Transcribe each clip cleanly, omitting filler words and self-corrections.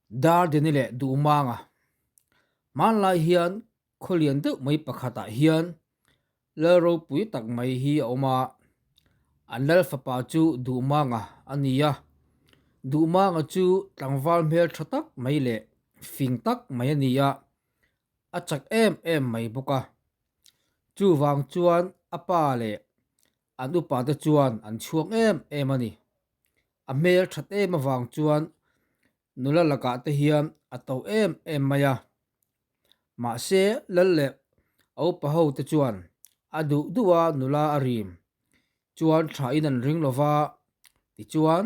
Dardini leh Duhmanga. Hmanlai hian khaw lian deuh mai pakhatah hian lal ropui tak mai hi a awm a, an lal fapa chu Duhmanga a ni a. Duhmanga chu tlangval hmel tha tak mai leh fing tak mai a ni a, a chak em em mai bawk a. Chuvang chuan a pa leh an upa te chuan an chhuak em em a ni. A hmel that em avang chuan nula lakah te hian a to em em mai a. Mahse lal leh a upa ho te chuan a duh duh a nula a rim chuan thain an ring lova, tichuan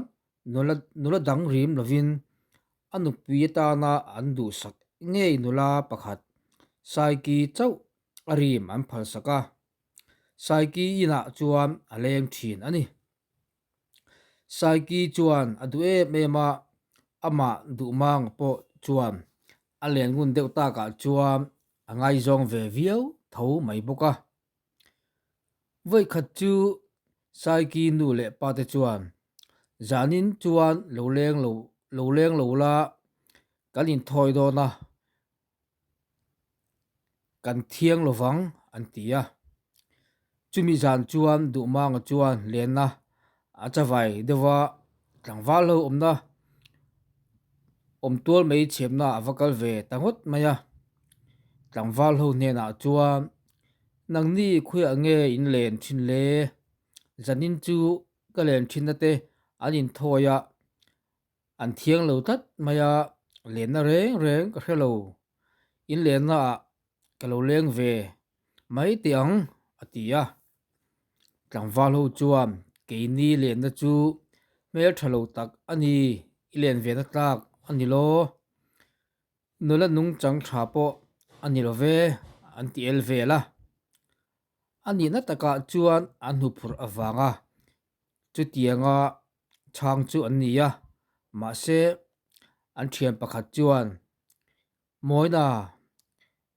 nula nula dang rim lovin a nupui atana an duhsak ngei nula pakhat Saiki chauh a rim an phalsak a. Saiki inah chuan a leng thin a ni. Saiki chuan a duh em em a, amah duhmang pawh chuan a len ngun deuh takah chuan a ngaizawng ve viau tho mai bawk a. Vawikhat chu Saiki nu leh pa te chuan zanin chuan lo leng lo lo leng lo la kan inthawi dawn a, Kan thiang lovang an ti a. Chumi zan chuan Duhmanga chuan lenna a chavai deuh a, tlangval ho awmna awm tual mai chhiamna a va kal ve ta ngawt mai a. Tlangval ho hnenah chuan nangni khawiah nge in len thin le? Zanin chu ka len thinna te an inthawi a. An thiang lo tlat mai a, lenna reng reng ka hre lo. In lenna ah ka lo leng ve mai teh ang a ti a. Tlangval ho chuan keini lenna chu hmel tha lo tak a ni, i len ve na tlak a ni lo. Nula nungchang tha pawh a ni lo ve an ti el vel a. A nihna takah chuan an hnuphurh avanga chutianga chhang chu an ni a, mahse an thian pakhat chuan Mawina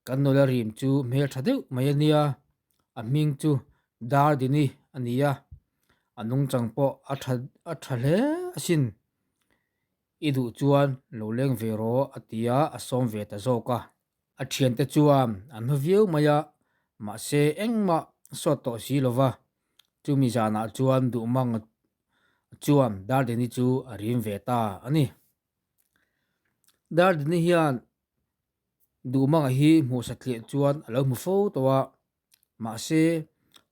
kan nula rim chu hmeltha deuh mai a nia, a hming chu Dardini a ni a, a nungchang pawh a tha a tha hle asin, i duh chuan lo leng ve rawh a ti a, a sawm ve ta zawk a. A thiante chuan an hmu viau mai a, mahse engmah sawt tawh si lo va, chumi zanah chuan Duhmanga chuan Dardini chu a rim ve ta a ni. Dardini hian Duhmanga hi hmuh satliah chuan a lo hmu fo tawh a, mahse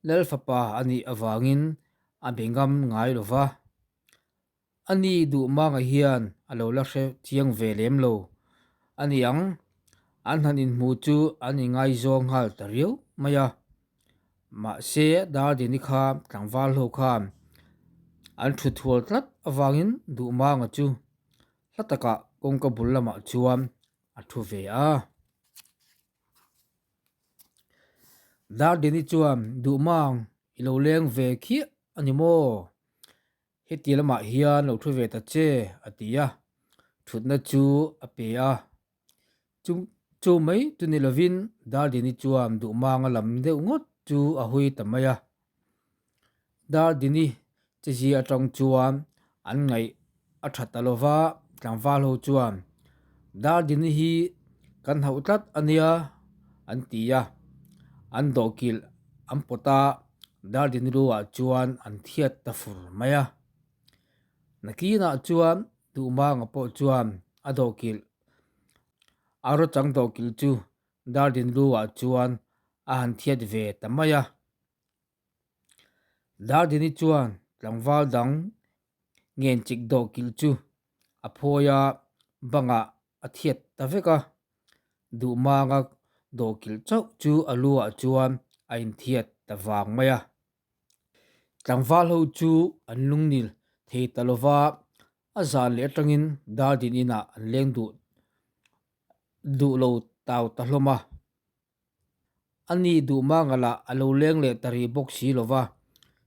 Lal fapa a nih avangin a be ngam ngai lo va. A ni duh manga hian a lo la hre chiang ve lem lo a ni ang, an han inhmu chu an ingaizawng nghal ta riau mai a. Mahse Dardini kha tlangval ho khan an thu thual tlat avangin duh manga chu hla takah kawngka bul lamah chuan a thu ve a. Dardini chuan duh mang i lo leng ve khiah a ni maw? Heti lamah hian lo thu ve ta che, a ti a, thutna chu a pe a. Chu chu mai chu ni lovin Dardini chuan duhmanga lam deuh ngawt chu a hui ta mai a. Dardini chezia atang chuan an ngaih a tha ta lova, tlangval ho chuan Dardini hi kan hauh tlat a nia an ti a, an dawhkilh an pawt a. Dardini luah chuan an thiat ta fur mai a. Nakinah chuan Duhmanga pawh chuan a dawhkilh a rawchang dawhkilh chu Dardini luah chuan a han thiat ve ta mai a. Dardini chuan tlangval dang ngenchik dawhkilh chu a phawi a, bangah a thiat ta vek a. Duhmanga dawhkilh chauh chu a luah chuan a inthiat ta vang mai a. Tlangval ho chu an lungnil thei ta lo va, a zan leh atangin Dardin inah an leng duh duh lo tau ta hlawm a. A ni duhmanga lah a lo leng leh ta rih bawk si lo va,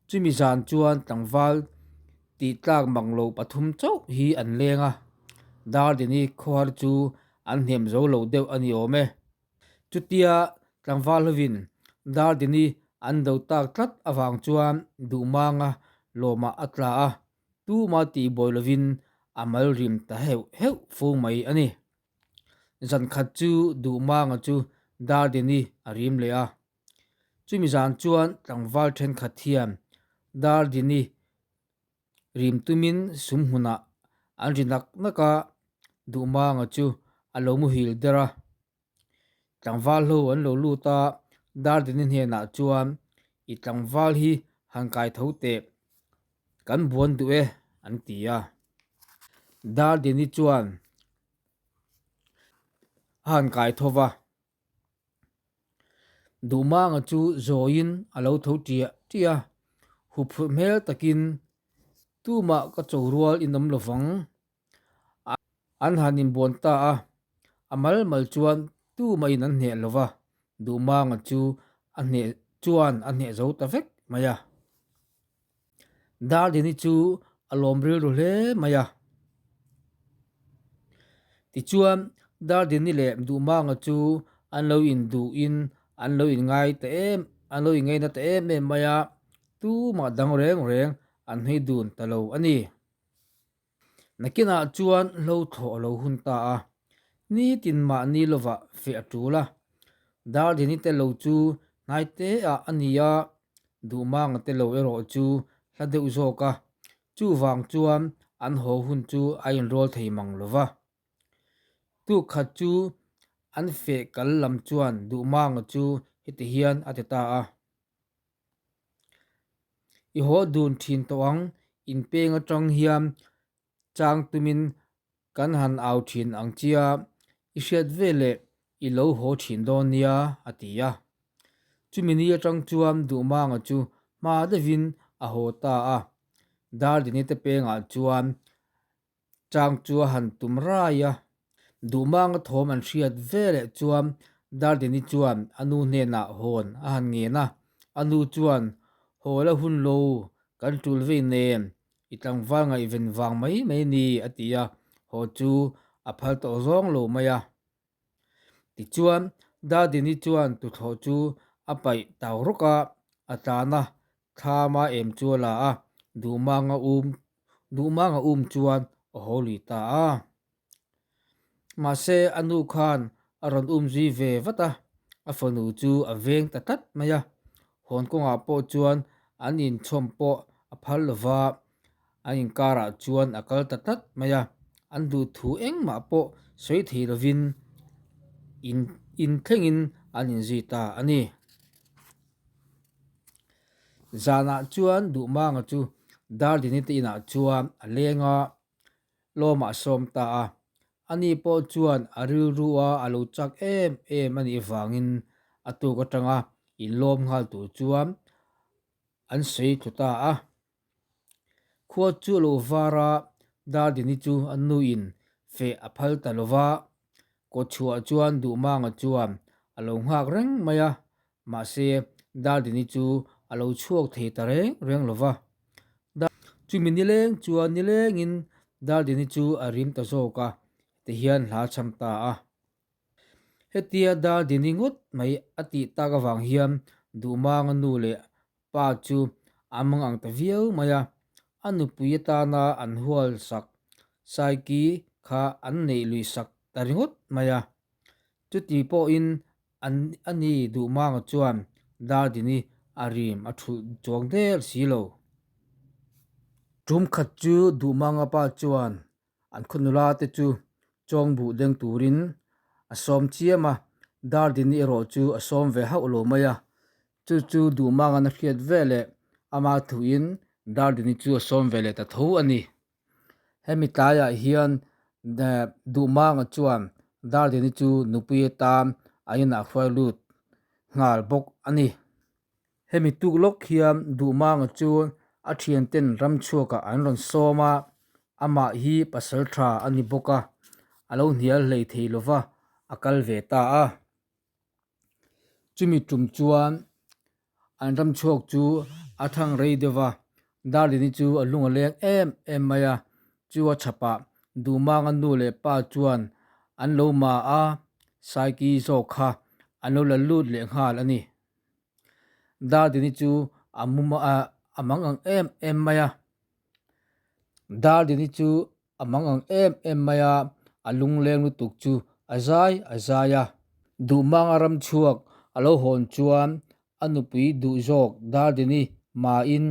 chumi zan chuan tlangval tih tlak mang lo pathum chauh hi an leng a, Dardini khawhar chu an hnem zo lo deuh a ni awm e. Chutia tlangval hovin Dardini an do tak tlat avang chuan duhmanga lawmah a tla a, tuma tihbuai lovin. a mal rim ta heuh heuh fo mai a ni. Zan khat chu Duhmanga chu Dardini a rim leh a. Chumi zan chuan tlangval thenkhat hian Dardini rim tumin sum hmunah an ri nak nak a, Duhmanga chu a lo muhil der a. Tlangval ho an lo lut a, Dardini hnenah chuan I tlangval hi han kai tho teh, kan buan duh e an ti a. Dardini chuan a han kai tho va. Duhmanga chu zawiin a lo tho ṭiah ṭiah a, huphurh hmel takin tumah ka cho rual in awm lovang. An han inbuan ta a, a mal mal chuan tumahin an hneh lo va, Duhmanga chu a hneh chuan a hneh zo ta vek mai a. Dardini chu a lawm rilru hle mai a. Tichuan Dardini leh Duhmanga chu an lo induhin an lo inngai ta em an lo inngaina ta em em mai a, tumah dang reng reng an hnei dun ta lo a ni. Nakinah chuan hlo thlawh a lo hun ta a, nitin mahni lovah feh a tul a. Dardini te lo chu hnai te ah a ni a, Duhmanga te lo erawh chu hla deuh zawk a, chuvang chuan an haw hun chu a inrawl thei mang lo va. Tuk khat chu an feh kal lam chuan Duhmanga chu heti hian a ti ta a. I haw dun thin tawh ang, inpeng atang hian chang tumin kan han au thin ang chia, i hriat veleh i lo haw thin dawn nia, a ti a. Chumi ni atang chuan Duhmanga chu hma deuhin a haw ta a, Dardini te pengah chuan Chang chu a han tum rai a, Duhmanga thawm an hriat veleh chuan Dardini chuan a nu hnenah hawn a han ngen a, a nu chuan, Haw la hun lo, kan tul vei nen, i tlangval ngaihven vang mai mai ni, a ti a, haw chu a phal tawh zawng lo mai a. Tichuan, Dardini chuan tuthlawh chu a paih tau rawk a, a tlan a, Thlama em chu a la a, Duhmanga um Duhmanga um chuan a haw lui ta a. Mahse, a nu khan a rawn um zui ve vat a, a fanu chu a veng ta tlat mai a. Hawn kawngah pawh chuan an inchhawm pawh a phal lo va, an inkarah chuan a kal ta tlat mai a. An duhthu engmah pawh sawi thei lovin in inthlengin an inzui ta a ni. Zanah chuan Duhmanga chu Dardini te inah chuan a leng a, lawmah a sawm ta a. Ani pawh chuan a rilru a a lo chak em em a nih vangin a tuk atanga inlawm nghal tur chuan an sawi thlu ta a. Khua chu a lo var a, Dardini chu a nuin feh a phal ta lo va, kawtchhuah chuan Duhmanga chuan a lo nghak reng mai a, mahse Dardini chu a lo chhuak thei ta reng reng lo va. Chumi nileng chuan nilengin Dardini chu a rim ta zawk a, tihian hla cham ta a. Hetia Dardini ngawt mai a tih tak avang hian Duhmanga nu leh Pa chu a mang ang ta viau mai a, a nupui atana an hual sak Saiki kha an neih lui sak ta ringawt mai a. Chuti pawhin an a ni Duhmanga chuan Dardini a rim a thulh chuang der si lo. Tum khat chu Duhmanga pa chuan An khaw nula te chu chawng buh deng turin a sawm chiam a, Dardini erawh chu a sawm ve hauh lo mai a. Chu chu Duhmangan a hriat ve leh ama thuin Dardini chu a sawm ve leh ta tho a ni. Hemi tlaiah hian Duhmanga chuan Dardini chu nupui atan a inah hruai lut nghal bawk a ni. Hemi tuk lawk hian Duhmanga chu a thianten ramchhuakah an rawn sawm a, amah hi pasal tha a ni bawk a, a lo hnial hlei thei lo va, a kal ve ta a. Chumi tum chuan an ramchhuak chu a thang rei deuh va, Darlini chu a lung a leng em em mai a, chu a chhapah Duhmanga nu leh pa chuan an lo ma a, Saiki zawk kha an lo la lut leh nghal a ni. Dardini chu a mum a a mang ang em em mai a. Dardini chu A mang ang em em mai a, a lungleng lutuk chu a zai a zai a. Duhmanga ram chhuak a lo hawn chuan a nupui duh zawk Dardini mahin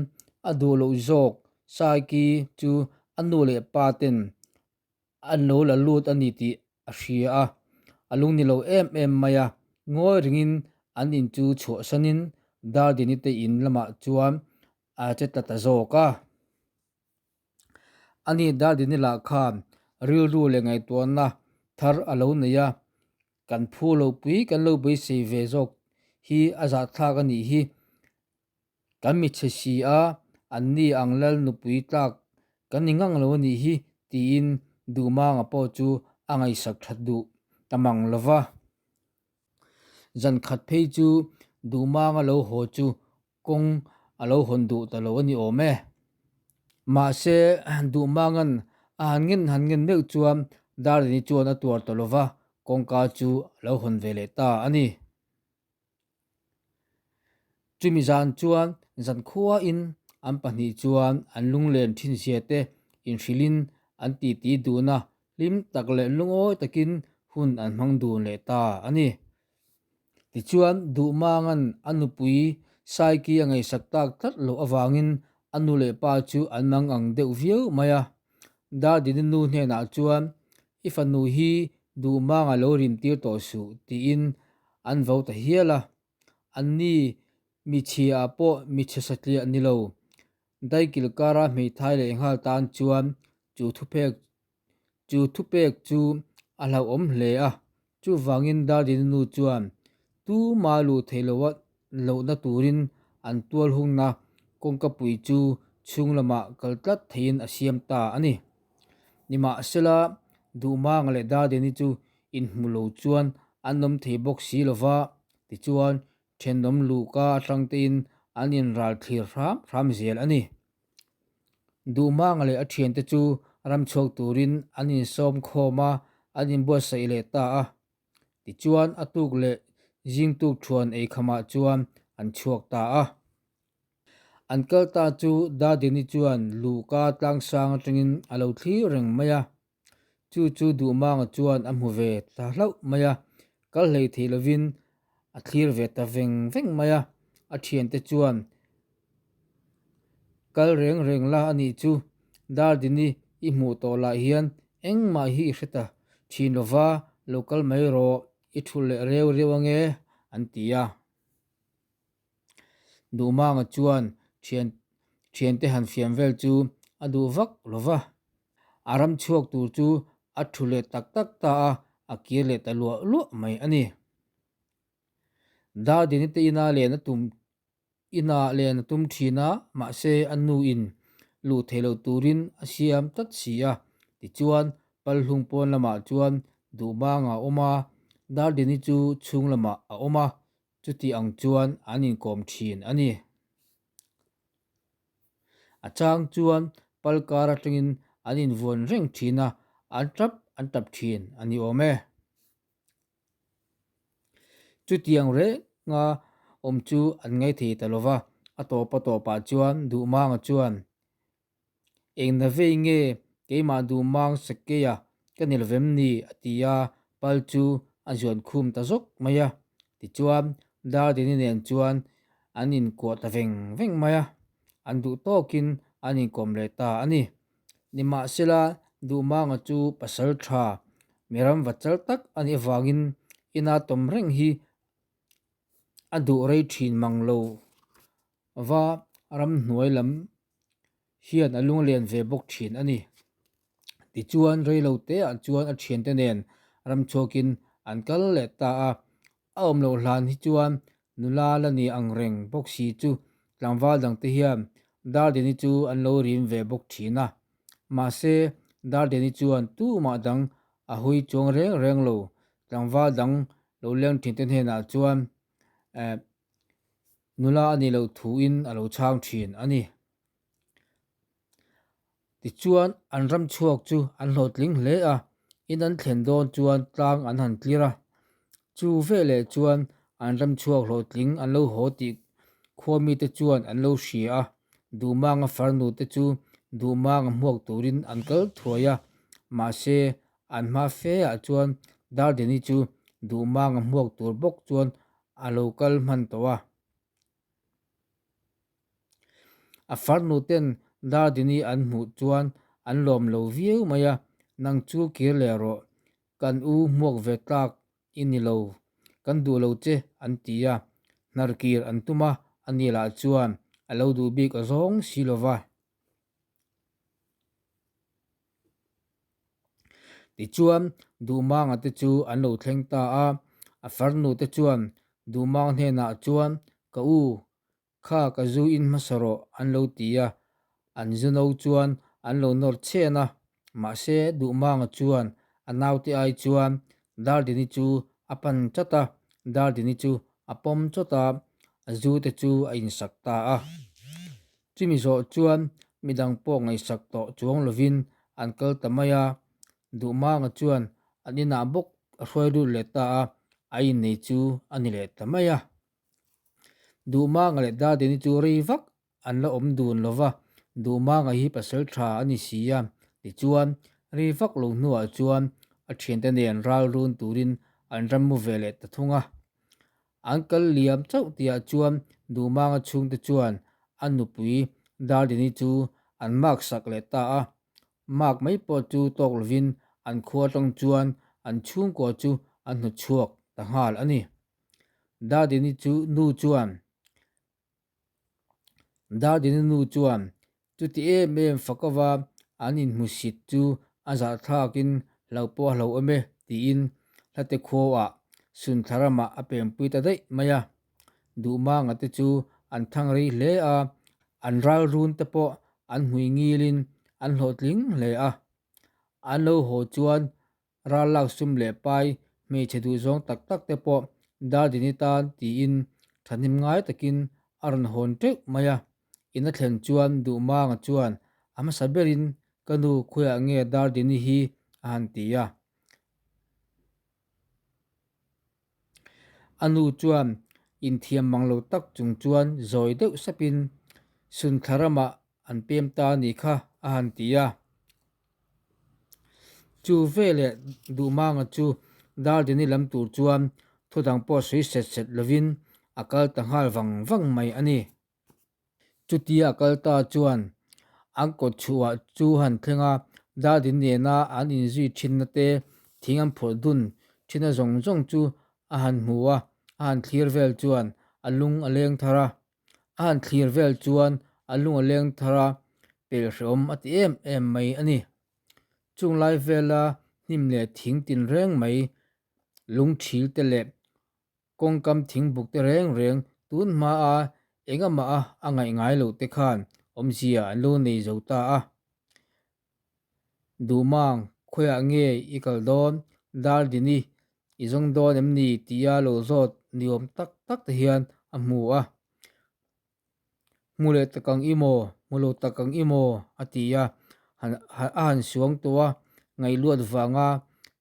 a duh loh zawk Saiki chu a nu leh pa ten an lo la lut a ni tih a hria a, a lung ni lo em em mai a, ngawi ringin an in chu chhuahsanin Dardini te in lamah chuan a che tla ta zawk a. Ani Dardini lah khan rilru leh ngaihtuahna thar a lo nei a, kan phu lo pui kan lo beisei ve zawk hi a zahthlak a nih hi. Kan mitchhe si a, anni ang lal nupui tlak kan ni ngang lo a nih hi tiin Duhmanga pawh chu a ngaihsak that duh ta mang lo va. Zan khat phei chu Duhmanga lo haw chu kawng a lo hawn duh ta lo a ni awm e. Mahse, Duhmanga'n a han ngen han ngen meuh chuan Darlene chuan a tuar ta lo va, kawngka chu a lo hawn ve leh ta a ni. Chumi zan chuan zankhuain an pahnih chuan an lunglen thinzia te inhrilhin an titi dun a, hlim tak leh lungawi takin hun an hmang dun leh ta a ni. Tichuan, Duhmanga'n a nupui Saiki a ngaihsak tak tlat loh avangin a nu leh pa chu an mang ang deuh viau mai a. Dardini nu hnenah chuan, I fanu hi Duhmanga lo rimtir tawh suh, tiin an vo ta hial a. Anni michhia ah pawh michhe satliah ni lo, daikil kara hmeithai leh nghal tan chuan chu thupek Chu thupek chu a hlauhawm hle a, chuvangin Dardini nu chuan tuma luh theih loha lohna turin an tual hungna kawngkapui chu chhung lamah kal tlat theihin a siam ta a ni. Nimahsela, Duhmanga leh Dardini chu inhmu lo chuan an awm thei bawk si lova, tichuan thenawm luhka atang tein an inral thlir hram hram zel a ni. Duhmanga leh a thiante chu ram chhuak turin an insawm khawm a, an inbuatsaih leh ta a. Tichuan a tuk leh zing tuk thuan ei khamah chuan an chhuak ta a. An kal ta chu Dadini chuan luhka tlangsang atangin a lo thlir reng mai a. Chu chu Duhmanga chuan a hmu ve ta hlauh mai a, kal hlei thei lovin a thlir ve ta veng veng mai a. A thiante chuan, Kal reng reng la a nih chu, Dardini i hmuh tawh lah hian engmah hi i hre ta thin lova, lo kal mai rawh, i thulh leh reu reu ange, an ti a. Duhmanga chuan thian thiante han fiam vel chu a duh vak lo va, a ram chhuak tur chu a thu leh tak tak ta a, a kir leh ta luah luah mai a ni. Dardini te ina len a tum inah len a tum thin a, mahse a nu in luh theih loh turin a siam tlat si a, tichuan Palhlung pawn lamah chuan Duhmanga a awm a, Dardini chu chhung lamah a awm a, Chuti ang chuan an inkawm thin a ni. A chang chuan pal kar atangin an invuan reng thin a, an tap an tap thin a ni awm e. Chutiang renga awm chu an ngaithei ta lova, a tawp a tawpah chuan Duhmanga chuan Engna vei nge keimah duh mang Sakeia ka ni lovem ni? a ti a, pal chu a zuan khum ta zawk mai a. Tichuan, Dardini nen chuan an inkuah ta veng veng mai a, an duh tawkin an inkawm leh ta a ni. Nimahsela, Duhmanga chu pasal tha, mi ram va chal tak a nih avangin ina tawm reng hi a duh rei thin mang lo va ramhnuai lam hian a lunglen ve bawk thin a ni. Tichuan reilo te ah chuan a thiante nen ramchhuakin an kal leh ta a, a awm loh hlan hi chuan nula la ni ang reng bawk si chu tlangval dangte hian Dardini chu an lo rim ve bawk thin a. Mahse Dardini chuan tumah dang a hui chuang reng reng lo, tlangval dang lo leng thinte hnenah chuan eh nula a nih loh thuin a lo chhang thin a ni. Tichuan an ram chhuak chu an hlawhtling hle a, in an thlen dawn chuan tlang an han tlir a. Chu veleh chuan an ram chhuak hlawhtling an lo haw tih khua mite chuan an lo hria a, Duhmanga farnu te chu Duhmanga hmuak turin an kal thuai a. Mahse, an hma fe ah chuan Dardini chu Duhmanga hmuak tur bawk chuan a lo kal hman tawh a. A farnu ten Dardini an hmuh chuan an lawm lo viau mai a, Nang chu kir leh rawh, kan u hmuak ve tlak i ni lo, kan duh lo che an ti a, hnar kir an tum a, ani lah chuan a lo duh bik a zawng si lo va. Tichuan, Duhmanga te chu an lo thleng ta a, a farnu te chuan Duhmang hnenah chuan, Ka u, kha ka zu in hmasa rawh an lo ti a, an zu no chuan an lo nawr chhen a, mahse Duhmanga chuan a naute ai chuan Dardini chu a pan chat a, Dardini chu a pawm chawt a, a zu te chu a insak ta a. Chumi zawh chuan midang pawh ngaihsak tawh chuang lovin an kal ta mai a, Duhmanga chuan an inah bawk a hruai lut leh ta a, a innei chu a ni leh ta mai a. Duhmanga leh Dadeni chu rei vak an la awm dun lo va, Duhmanga hi pasal tha a ni si a, tichuan rei vak lo hnuah chuan a thiante nen ral run turin an ram mu ve leh ta thung a. An kal liam chauh tihah chuan Duhmanga chhungte chuan a nupui Dardini chu an mark sak leh ta a. Mark mai pawh chu tawk lovin an khua atang chuan an chhungkua chu an hnawtchhuak ta nghal a ni. Dardini chu nu chuan Dardini nu chuan chuti em em fakova an inhmusit chu a zahthlakin hlo pawh a hlo awm e tiin hlate khuaah Sunthla ramah a pempui ta daih mai a. Duhmanga te chu an thang rei hle a, an ralrun te pawh an hmui ngilin an hlawhtling hle a. An lo haw chuan Ral lak sum leh pai hmeichhe duhzawng tak tak te pawh Dardini tan tiin thahnem ngai takin a rawn hawn teuh mai a. In a thlen chuan Duhmanga chuan a hmasa berin ka nu khawiah nge Dardini hi a han ti a. A nu chuan inthiam mang lo tak chung chuan zawi deuh sapin Sunthla ramah an pem ta a nih kha a han ti a. Chu veleh Duhmanga chu Dardini lam tur chuan thu dang pawh sawi set set lovin a kal ta nghal vang vang mai a ni. Chutia a kal ta chuan an kawt chhuah chu han thleng a, Dardini nena an inzui thinna te thing an phurh dun thinna zawng zawng chu a han hmu a, a han thlir vel chuan a lung a leng thar a. A han thlir vel chuan a lung a leng thar a, pel hrehawm a ti em em mai a ni. Chung lai vela hnim leh thing tin reng mai, lung thil te leh kawngkam thing buk te reng reng tun hmaa engamaha a ngaih ngai loh te khan awmzia an lo nei zo ta a. Duhmang, khawiah nge i kal dawn? Dardini, i zawng dawn em ni? tia lo zawt ni awm tak tak te hian a hmu a. Hmu leh tak ang i maw? Hmu lo tak ang i maw? a ti a, a han suang tawh a, ngaihluat vanga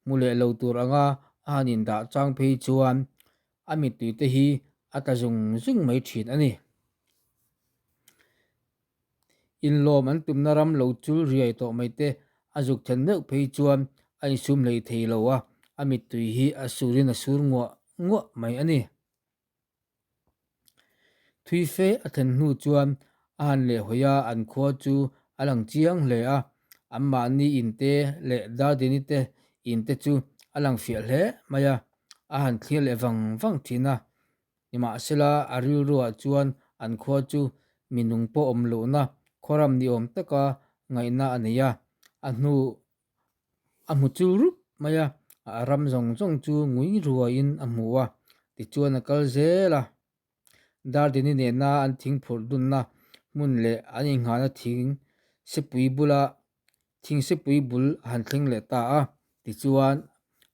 hmu leh lo tur anga a han indah chang phei chuan a mittui te hi a tla zung zung mai thin a ni. Inlawm an tumna ram lo chul riai tawh mai te a zuk then meuh phei chuan a insum hlei thei lo a, a mittui hi a surin a sur nguah nguah mai a ni. Thui fe a thlen hnu chuan a han lehhawi a, an khua chu a lang chiang hle a, anmahni in te leh Dardini te in te chu a lang fiah hle mai a, a han thlir leh vang vang thin a. Nimahsela, a rilruah chuan an khua chu mi nung pawh awm lohna khawram ni awm taka ngaihna a nei a, a hnu a hmu chu rup mai a, a ram zawng zawng chu ngui ruaiin a hmu a, tichuan a kal zel a. Dardini nena an thing phurh dunna hmun leh an inghahna thing sepui bula Thing sepui bul a han thleng leh ta a, tichuan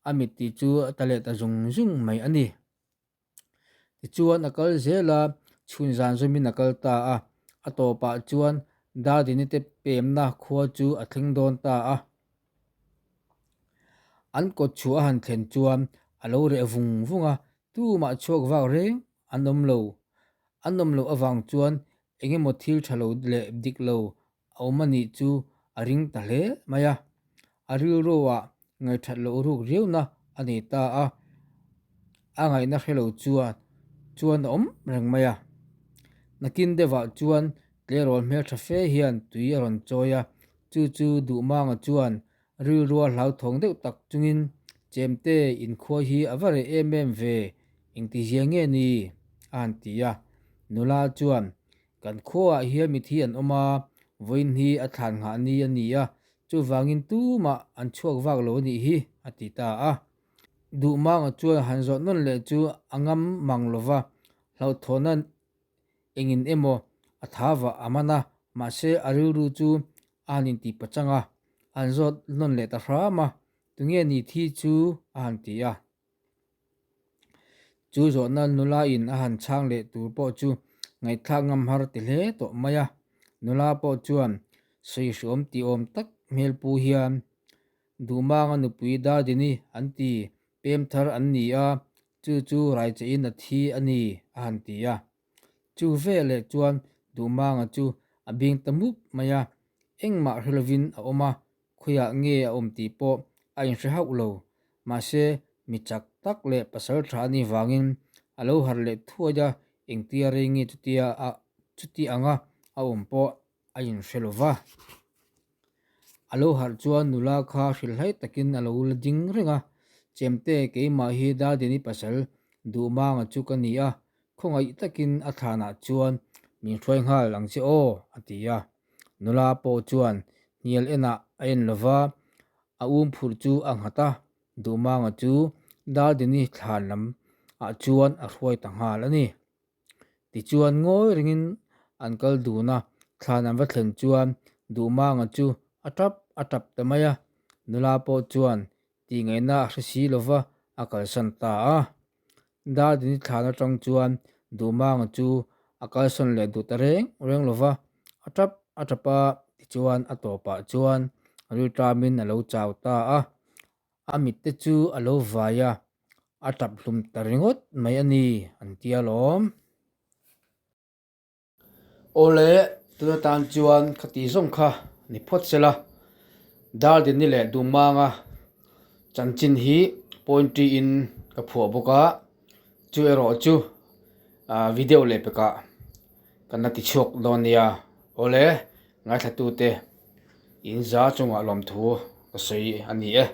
a mittui chu a ta leh ta zung zung mai a ni. Tichuan a kal zel a, chhun zan zawmin a kal ta a, a tawpah chuan Dardini te pemna khua chu a thleng dawn ta a. An kawt chhuah a han thlen chuan a lo reh vung vung a, tumah chhuak vak reng an awm lo. An awm loh avang chuan eng emaw thil tha lo leh dik lo a awm a nih chu a ring ta hle mai a. A rilruah ngaihthat loh ruk riauna a nei ta a, a ngaihna hre lo chuan chuan a awm reng mai a. Nakin deuhah chuan tleirawl hmeltha fe hian tui a rawn chawi a, chu chu Duhmanga chuan rilrua hlauthawng deuh tak chungin Chemte inkhua hi a va reh em em ve, engtizia nge ni? a han ti a. Nula chuan, Kan khuaah hian mithi an awm a, vawiin hi a thlan nghah ni a ni a, Chuvangin tumah an chhuak vak lo a nih hi, a ti ta a. Duhmanga chuan han zawh nawn leh chu a ngam mang lo va, hlauhthawhna engin emaw a tha vah a man a, mahse a rilru chu a han inti pachang a, a han zawt nawn leh ta hram a, Tunge ni thi chu? a han ti a. Chu zawhna nula in a han chhang leh tur pawh chu ngaihthlak ngam har ti hle tawh mai a. Nula pawh chuan sawi hriawm tih awm tak hmel pu hian Duhmanga nupui Dardini an ti pem thar an ni a, chu chu raichein a thi a ni a han ti a. Chu veleh chuan Duhmanga chu a bing ta mup mai a, engmah hre lovin a awm a, Khawiah nge a awm tih pawh a inhre hauh lo. Mahse, mi chak tak leh pasal tha a nih vangin a lo harh leh thuai a, engtia rei nge chutia a chuti anga a awm pawh a inhre lo va. A lo harh chuan nula kha hrilhhai takin a lo la ding reng a, Chemte, keimah hi Dardini pasal Duhmanga chu ka ni a, khawngaih takin a thlanah chuan min hruai nghal ang che aw, a ti a. Nula pawh chuan hnial enah a en lo va, a um phurh chu a nghat a, Duhmanga chu Dardini thlan lam ah chuan a hruai ta nghal a ni. Tichuan ngawi ringin an kal dun a, thlan an va thlen chuan Duhmanga chu a tap a tap ta mai a, nula pawh chuan tih ngaihna a hre si lo va, a kalsan ta a. Dardini thlan atang chuan Duhmanga chu a kalsan leh duh ta reng reng lo va, a tap a tap a, tichuan a tawpah chuan rilṭamin a lo chau ta a, a mitte chu a lo vai a, a tap hlum ta ringawt mai a ni an ti alawm. Awle, tun atan chuan khati zawng kha ni phawt sela, Dardini leh Duhmanga chanchin hi pointry in ka phuah bawk a, chu erawh chu video leh pekah kan la ti chhuak dawn nia. Awle, ngaithlatute in za chungah lawmthu ka sawi a ni e.